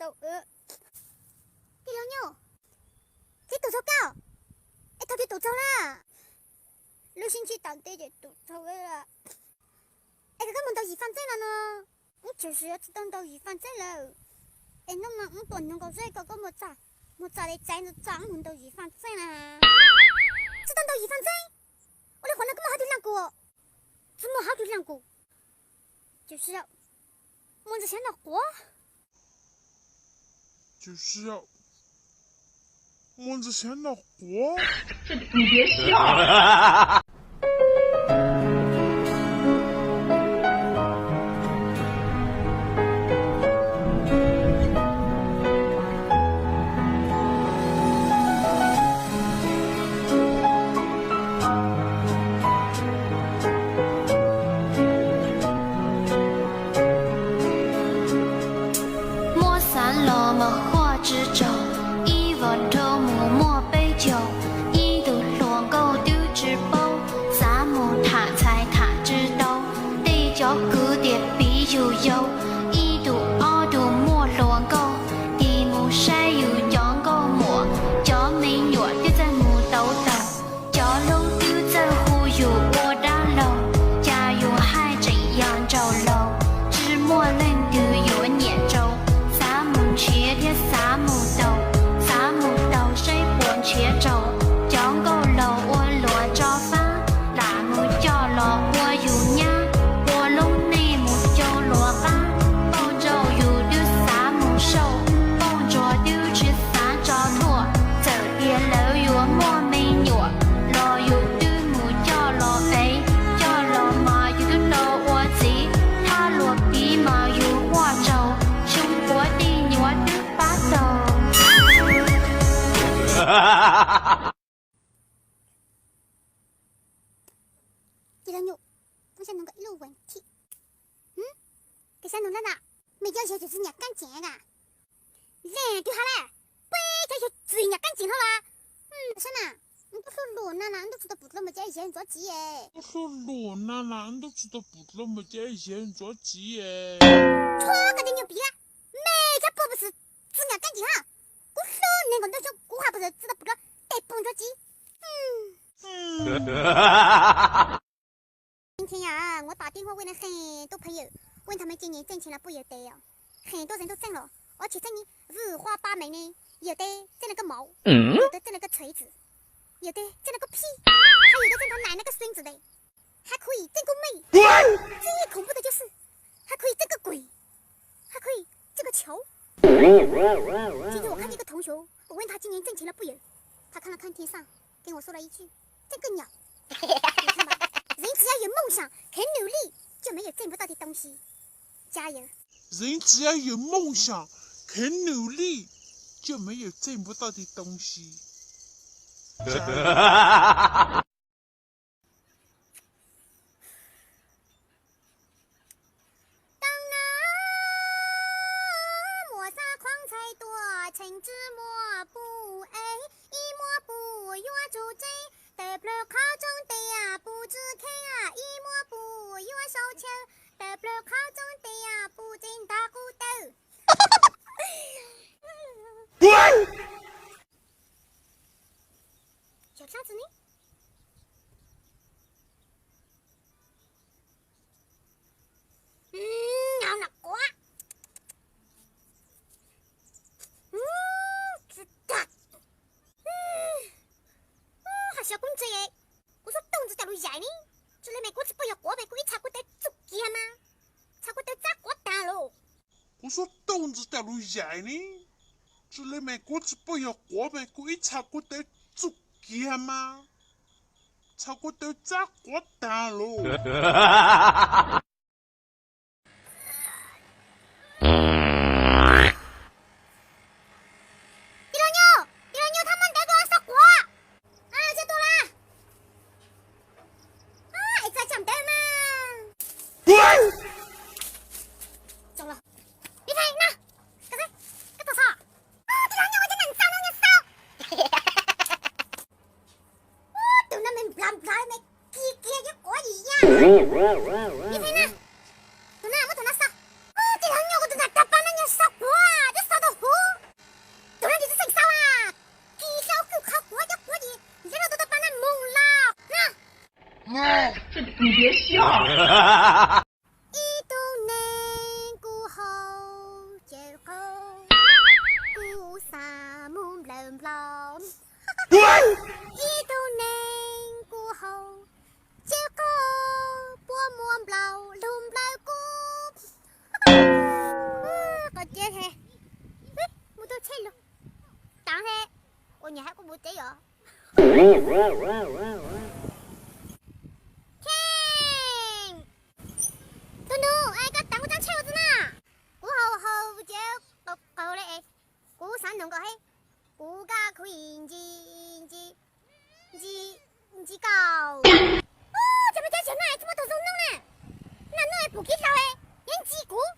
txaus wb. Tij laug Nyuj, tib tug txaug koj, es thaum twg tus txaug na? Lub sib ntsib tas ntev ces tus txaug wb. Es koj mus ntaus Yim Faj Txeej no no? Wb tshwm sim tsis tau ntaus Yim Faj Txeej lawm. Es hnub no wb tuaj nyob nkaus zej ko, koj mus txog, mus txog li txais ntawd txog wb mus ntaus Yim Faj Txeej na. Tsis tau ntaus Yim Faj Txeej? Ua li qhov no koj muaj hauj lwm leej kuv, tsis muaj hauj lwm leej kuv. Ces muaj ntxim siab noj quav. Ces muaj ntxim siab noj quav. Muab xav los mas huaj tsis tsaug, ib vas rhau mus muaj peb caug, ib tug hluas nkauj twb tsis paub, xav mus tham ntxhais tham tsis tau, tej cov kwv tias piv yus yau, ib tug ob tug muaj hluas nkauj, tig mus saib yus cov nkauj muam, cov me nyuam twb txawj mus tau taug, cov hlub twb txawj hu yus ua dab laug, cas yus haj tseem yog nraug laus, tsis muaj leej twg yuav nyiam rau, xav mus nrhiav thiab xav mus taug, xav mus taug saib puas nrhiav rau, cov nkauj laug ua luag tso fab, lam mus coj los ua yus nyab, ua lub neej mus cau luag qab, pauj ntsauj yus twb xav mus sauj, pauj ntsuag twb tsis xav tso thuaj, txawm tias lawv yuav muaj me nyuam los yus twb mus coj los fev, coj los mas yus twb tau ua txiv, thab luag piv mas yus huaj tsaug, xyoo puav tij nyuav twb pab tau. Ces los nyuj, kuv xav nug koj ib lub vas thib, koj xav nug na, mej cov yawg txwv nyam keeb ceem na, leej twg hais lawm, peb cov yawg txwv nyam keeb ceem hlo las? Saib na, tub hlub luag na na, tub tsis tau pum dlua mas cov yawg ntxuav txiv, tub hlub luag na na, tub tsis tau pum dlua mas cov yawg ntxuav txiv. Tshuav koj tej nyuag piv lawm, mej cov pog puas txwv nyam keeb ceem hab, kuv hlub neeg nkaus ntuj xyoob kuv haj puas txwv tau pum dlua tej pog ntxuav txiv. 今天呀，我打电话问他们今年挣钱了不，有的，很多人都在问，有的挣了个毛，有的挣了个锤子，有的挣了个锤子，有的挣了个锤子，有的挣了个屁，还有的挣到奶奶个孙子的，还可以挣个妹。最恐怖的就是，还可以挣个鬼，还可以挣个球。今天我看见一个同学，我问他今年挣钱了不有，他看了看天上，跟我说了一句：“这个鸟。”你看吧，人只要有梦想，肯努力，就没有挣不到的东西。加油！人只要有梦想，肯努力，就没有挣不到的东西。Tam no muaj xav khoom txhais tuaj txheej tsi muaj pum es ib muaj pum yuav tsum tseeb, tawm plaws qhov rooj tiaj pum tsi kheej ib muaj pum yuav sau chaw, tawm plaws qhov rooj tiaj pum tseeb ntag qub tawm. Yog dab tsi ne? Nyob nram quav. Tsis tag. Hais xyov kuv ntse, kuv xub taug ntxiv cov lus yaim ne. Tsis li mas kuv tsis pub yog quav mas kuv ib txha kuv tawv txuj kiag mas, txha kuv tawv txab quav tag los. Kuv xub taug ntxiv cov lus yaim ne. Tsis li mas kuv tsis pub yog quav mas kuv ib txha kuv tawv txuj kiag mas, txha kuv tawv txab quav tag los. Tij laug Nyuj, tij laug Nyuj, thab muab ntawv kuv xov quav. Tsis tu las. Es txaj tsam ntawv mas. Tij laug Nyuj, ua cas nws ntxav no nyuag xauv. Tus no me nplav nplav me kiag kiag cov quav yim ya. Tus na, tus na muab tus no xauv. Tij laug Nyuj, kuv tus ntxhais tag pab no nyuag xauv quav, twb xauv tau Ib tug neeg kuv haus cawv qaub, kuv xav mus nplawm nplaum. Ib tug neeg kuv haus cawv qaub, puab muab nplaum lug nplawm kuv. Qhov tseeb he, mus tau tsheb lug taav he, ua nyuam hab kuv mus tsev os. Kheej, tus nus, koj taav kuv tsaab tsheb ua tsi na? Kuv haus haus cawv qaub qaub le, kuv xav noog koj he, kuv kab khuv ntsis ntsis ntsis ntsis koj. Ub, cas muaj cab tsawg na, tsis muaj tug zoo noog na. Naj nuj pum kib laug, yeej ntsis kuv.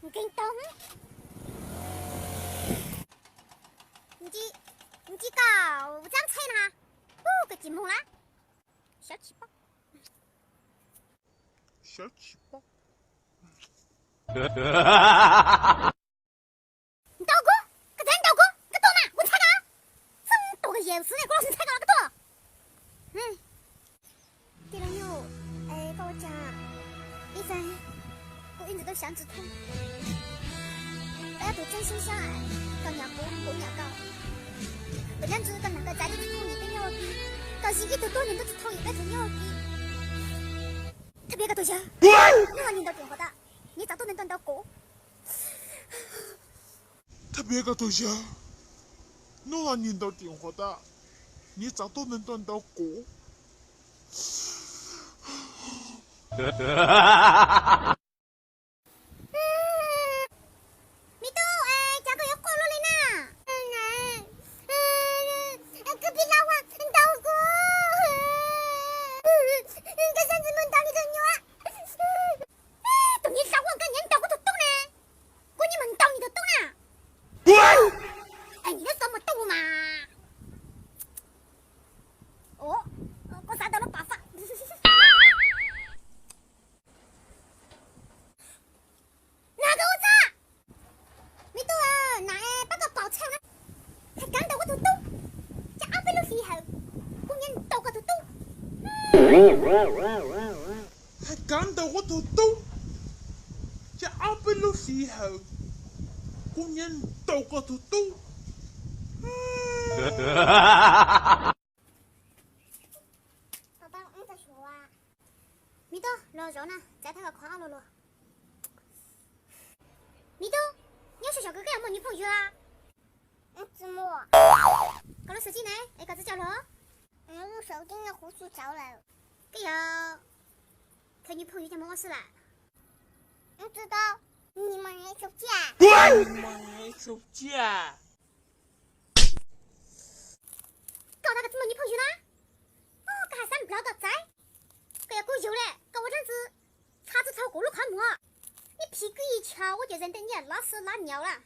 Nkeeg tau. Ntsis koj tsaab tsheb na. Ub, koj tsis moog lawm. Xyov tsis paub. Xyov tsis paub. Ntaus kuv, koj txawm ntaus kuv, koj tuaj mas kuv ntshai koj. Txeeb tus koj yam xwb ne, kuv los ntshai koj los koj tuaj. Tij laug Nyuj, koj ua cas ib xav, kuv ib ntsis tau xyav ntsis thooj. Peb ob tug tseeb sib xyaab, koj nyaam kuv, kuv nyaam koj. Peb nyob ntsis koj nag koj txav tsis thooj yim peb nyob ua ke, koj zij ib tug tuab neeg tub tsis thooj yim peb tug nyob ua ke. Thaj peb koj tug yawg, nub no nws ntaus tim qhov tag, nws txav tuab neeg tuaj ntaus kuv. Thaj peb koj tug yawg, nub no nws ntaus tim qhov tag, nws txav tuab neeg tuaj ntaus kuv. Me tub, cas koj yuav quaj luaj li na? Koj pib lab huaj ntaus kuv, koj xav ntsis mus ntaus nws tus nyuam. Tus niag lab huaj, koj nyiam ntaus kuv tus tub na, kuv nyiam mus ntaus nws tus tub na. Nws lub xov mus tub mas. Kuv xav tau lub pam faj. Nag koj ua txaj, me tub, nag pab koj pom tshaj na. Hais kav ntaus kuv tus tub, ces ob peb lub hlis hawm kuv nyiam ntaus koj tus tub. Hais kav ntaus kuv tus tub, ces ob peb lub hlis hawm kuv nyiam ntaus koj tus tub. Me tub, los zaum na, txav thab koj qhov luag luag. Me tub, nyob sab saum koj yuav muaj nyuj phooj ywg? Koj lub xov tooj ne, es koj txiv tsaus lawm? Lub xov tooj no kuv tsis tsaus lawm. Koj yuav khaws nyuj phooj ywg coj mus ua si lawm? Tsis tau, nws mas nws tsis tau ciaj. Koj tau koj txiv muaj nyuj phooj ywg na. Koj hais xav nplog koj txaiv. Koj yog kuv yug lawm, koj ua dlaab tsi txhob txhob kuv lub qhov muag? Nej phim kwj chaw ua cov zes ntej nyiaj lov xwb lov nyaum lawm.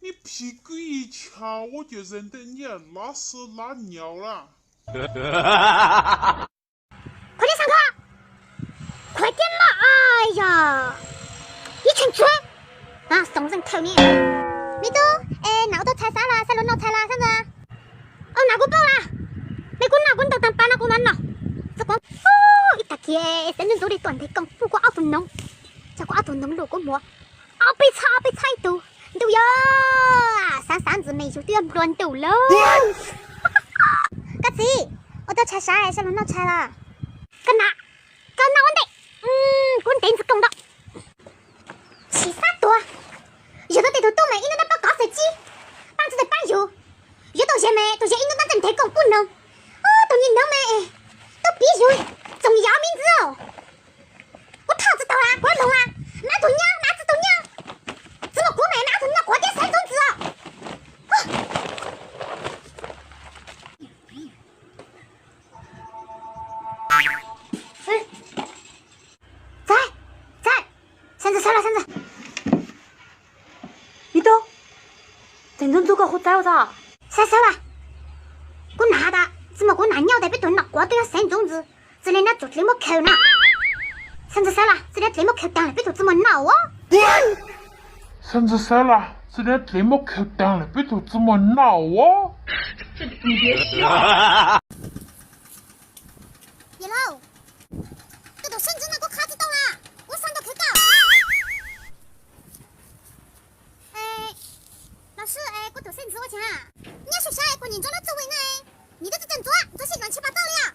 Nej phim kwj chaw ua cov zes ntej nyiaj lov xwb lov nyaum lawm. Qhov nej xav kho, qhov tiab mog, yog ib tshee tsuag, xoom zeej thawj ne. Me tub, es nam ua tau txhais xav los, xav lug noj txhais los xav ntxawg? Nam kuv paub lawm, me kuv noj kuv ntaus taag pas no kuv mam noj. Txog kuv ib tag kis xeev ntxwv ntxuv li tuaj ntes koom puj kuv ob tug noov, coj kuv ob tug noov lug kuv muag ob peb txhob ob peb txhob ib tug ntuj yog, xav xav ntxwv me yug twb yog nplua ntuj lauj. Koj txiv, ua tau txhais xav, xav lug noj txhais los? Koj nam, koj noj ua ntej, kuv ntes ntxwv koom ntau. Tsis xav tuag, yog tau tej tug tub mas ib hnub noj pob kov xwm tsi, paab tsi tau paab yug. Yog tau zes mas tau zes ib hnub noj txhais ntes koom puj noog. Tus niag noov mas tub piv yug txoom yov me ntxwv. Kuv thoj tsi tau la, kuv loog la, mab tug nyab, mab tsi tau nyab. Tsi muaj kuv mas mab tug nyab quav tiab xeev ntxwv ntxwv. Txav, txav, xav ntxwv xav los xav ntxwg. Me tub, xeev ntxwv ntxwg koj hu txav ua txog. Xav xav los, kuv nam has tas tsi muaj kuv nam nyob tas peb tug noj quav twb yog xeev ntxwv ntxwg, tsi li nab tsuas dlev muab khaws na. Xav ntxwv xav los, tsi li dlev muab khaws taag lawm peb tug tsi muaj noj os. Xav ntxwv xav los, tsi li dlev muab khaws taag lawm peb tug tsi muaj noj os. Yawg laus, Tus tuam xeeb ntxwv no kuv qha tsis tau lawm, kuv xav nrog khwv koj. Los sis kuv tuam xeeb ntxwv ua cas nyob saib saib kuv nim ntxuav lub txuj ntxwv na, nim twb tsis tau ntxuav, ntxuav sib nrov ntshe pas tau li os.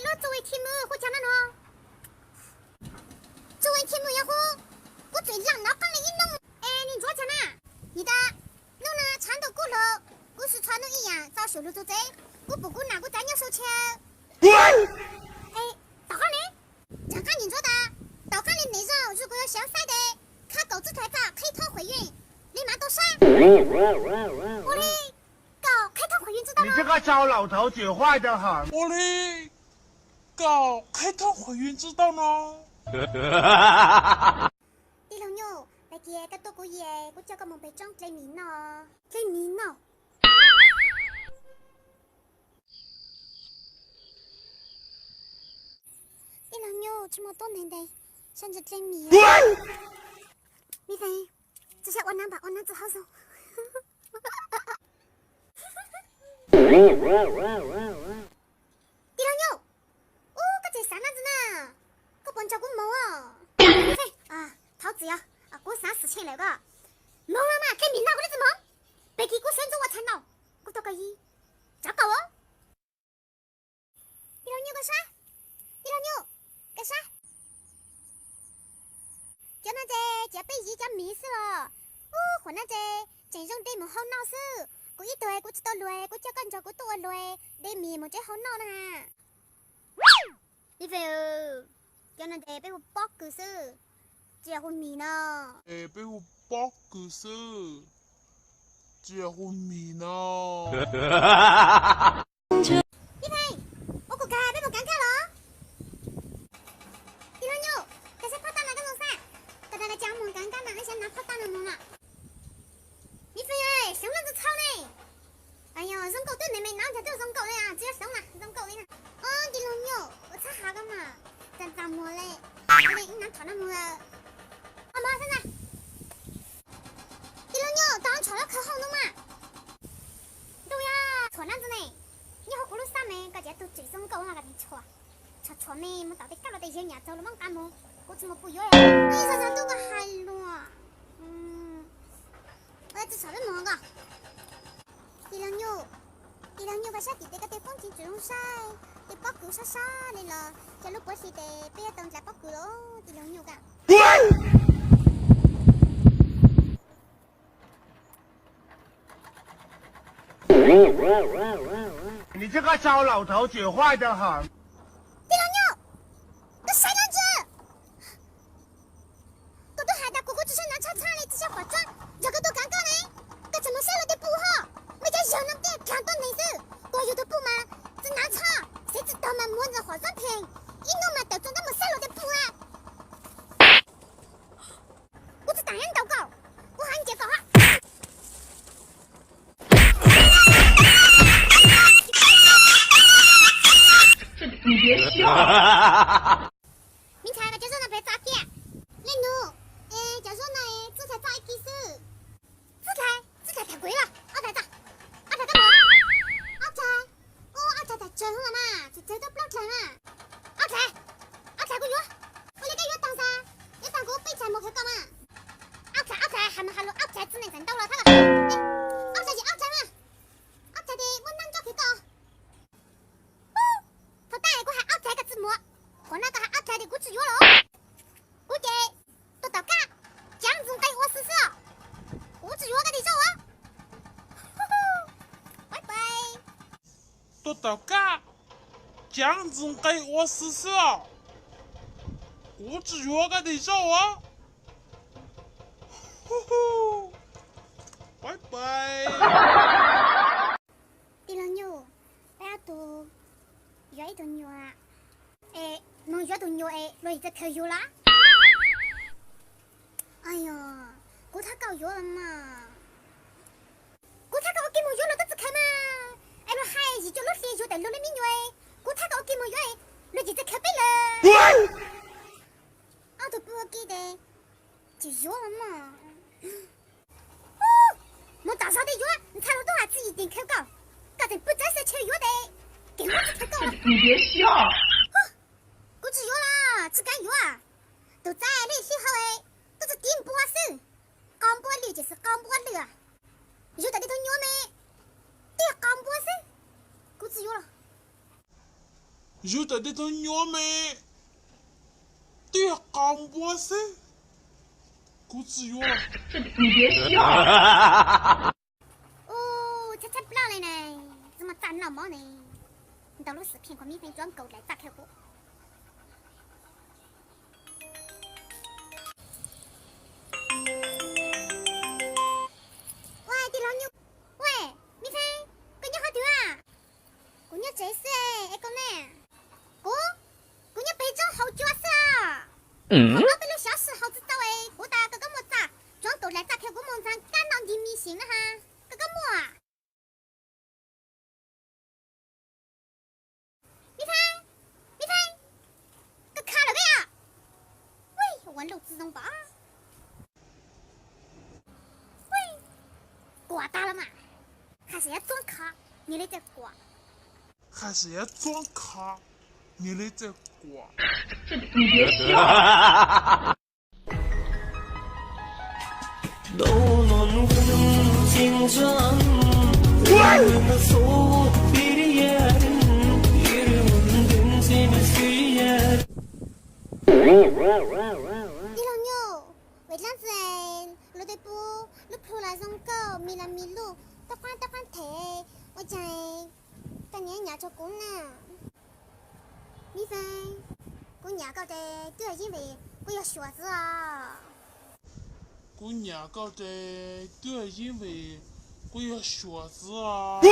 Lub txuj ntxwv khi mus hu cas no no? Txuj ntxwv khi mus yog hu, kuv tseem lam nov qeej li ib hnub. Es nim ntxuav cas na? Nim tas hnub no tshav ntuj kub hlo, kuv sim tsho hnub ib yam txo saum lus tus tsev, kuv pum kuv nam kuv txav nyob saum tsheb. Tom qab ne, tom qab nim ntxuav tas, tom qab li niam zaj zuj kuv yuav xyav saib tes, khab kaum txwj hlais txaj qhib thoob qhuam ywj li mas tau saib. Ua li, kaum qhib thoob qhuam ywj tsis tau no. Ua li, kaum qhib thoob qhuam ywj tsis tau no. Tij laug Nyuj, tag kis koj tuaj kuv yeej, kuv coj koj mus pem roob dle mis noj. Dle mis noj? Tij laug Nyuj, tsis muaj tuab neeg ntes, sab ntsis dle mis. Mi feem, tsis yog ua nab npam ua nab txwv hauv zoo. Tij laug Nyuj, ub, koj tseem xav nab ntxwv na, koj puas nrog kuv mus? Thov txim os, kuv xav xwm tshee lawm koj. Moog los mas, dle mis no kuv le tsis moog. Peb kis kuv xeeb ntxwv ua tshais no, kuv tuaj koj yig, tsav kaum. Tij laug Nyuj koj sab, tij laug Nyuj koj sab. Cov no ces cov peb yig cov mis xwb los. Ub, qhuav no ces tseem zoo de mus hau noj xwb. Kuv ib tug kuv tsis tau luag, kuv coj koj nrog kuv tuaj ua luag, de mis mus tsev hau noj na. Ib feem, cov no ces peb hu pob kws xwb, tsis yog hu mis no. Peb hu pob kws xwb, tsis yog hu mis no. Ib feem, ua kuv kag peb mus kav nkaj los. Tij laug Nyuj, koj saib phab taj no koj zoo xwb. Koj tas koj coj mus kav nkaj mas, koj saib nav phab taj no mus mas. Ib feem, xyoob leej ntxwv txhau ne. Yog zoo nkaus twb me me no, nrog twb zoo nkaus li, tsis yog xyoob na, zoo nkaus li na. Tij laug Nyuj, ua txhab hav koj mas, txaj txaj muag li. Ib nab thov noj mus. Ua mov xwb na. Tij laug Nyuj, tos tshuam lub khawv hauv ntawd mas. Ntuj yog tshuam nab ntxwv ne, nyob hauv kuv lub xab me, koj tseem tus tseem zoo nkaus no koj tseem tshuam. Tshuam tshuam me mus tom tej kab los tej yawg nyam txaug los muab nqa mus, kuv tsis mus pw yuav. Ib zog zog ntuj koj hais lus. Tsis tshuam peb mus koj. Tij laug Nyuj, tij laug Nyuj koj sab tim tej koj tej poob tseem tseem zoo saib, tej pob kws sab sab li los cov lub puav hli tes peb yuav tau nrhiav pob kws los tij laug Nyuj koj. Tij laug Nyuj, koj saib dab tsi? Koj twb hais tas kuv kuv tsis saib nab tshaj tshaj li tsis saib qhov tsob, yog koj tuaj kav koj ne, koj tseem mus saib luag tej pum ho. Mej cov yawg no tej dlaag tuab neeg xwb, kuv yug tug pum mas tsis nab tshaj, xeeb tsis tau mas muab ntawm qhov tsob pheej, ib hnub mas tawm txog ntab mus saib luag tej pum na. Kuv tsis tas nyob ntaus koj, kuv hais ntsia koj hab. Me ntxhais, koj cov zaub no pem txav kiag. Le nus, es cov zaub no txuj hlais txoj ib kis xwb. Txuj hlais, txuj hlais tham kuv los, ob hlais txoj, ob hlais txoj mus. Ob hlais, ua ob hlais tham tsawg hwv los mas, tsis tsawg tuaj plaub hlais mas. Ob hlais, ob hlais kuv yuav. Ua li koj yuav tag xav, yuav tag kuv peb hlais mus khawv koj mas. Ob hlais, ob hlais, hais mus hais lus ob hlais txiv neej txawm ntau los thab. Ob hlais ces ob hlais mas. Ob hlais ces muab nab ntsob khawv koj. Thaum tas kuv hais ob hlais koj tsis mus, qhov no koj hais ob hlais ces kuv tsis yuav los. Kuv ces tuaj tom kab, caav ntxwg nqi ua xwb xwb os. Kuv tsis yuav koj tej zaub os. Bye bye. Tuaj tom kab, caav ntxwg nqi ua xwb xwb os. Kuv tsis yuav koj tej zaub os. Bye bye. Tij laug Nyuj, peb ob tug yuav ib tug nyuam, es moog yuav tug nyuam es luag yim txawj khaws yug los? Yog, kuv thab koj yuav los mas. Kuv thab koj ua ke moog yuav luag tub txawj khaws mas. Es luag hais yim cuaj lub hli yug tawm luag lub me nyuam, kuv thab koj ua ke moog yuav, luag yim txawj khaws peb lawm. Ob tug pw ua ke tes tsis yuav los mas. Moog tom zog tes yuav, ntxhais luag tub has txij yim teem khaws koj, koj tseem pw txawv xyaw tshaw yuav tes kev muab txawj khaws koj. Kuv Yus tam tej tug nyuam me twb yog qau npua xwb, kuv tsis yuav. Ua, tshab tshab plab li ne, tsis muaj txaj noj mov ne, ntau lub xwm phiaj khuv mib feeb tsuab nkaus dlais txaj qhia kuv. Ua, tij laug Nyuj, ua, Mib Feeb, koj nyob qhov twg a? Kuv nyob tsev xwb es koj ne? Kuv, kuv nyob pem tsob hauv cua xwb os. Hauv no peb lub xyov xwm hauv tsis tau es kuv tas koj koj muaj txaj tsuab nkaus dlais txaj qhia kuv mus ntxeev kab noj ncig mis sim na ha. Koj koj muaj Mib Feeb, Mib Feeb, koj kha lawm peb os. Ua luj tsis zoo npaum. Kuam tag los mas. Hais tias yuav txuab kha, nyias li txawj kuam. Hais tias yuav txuab kha, nyias li txawj kuam. Tij laug Nyuj, vim dlaab tsi luag tej pub lub plhu los zoo nkauj, mis los mis luj, toj qaab toj qaab them, ua caag koj nyiam nyiam rua kuv na. Mib Feeb, kuv nyiam koj ces twb yog yeeb vim kuv yog suav xwb os. Kuv nyiam koj ces twb yog yeeb vim kuv yog suav xwb os.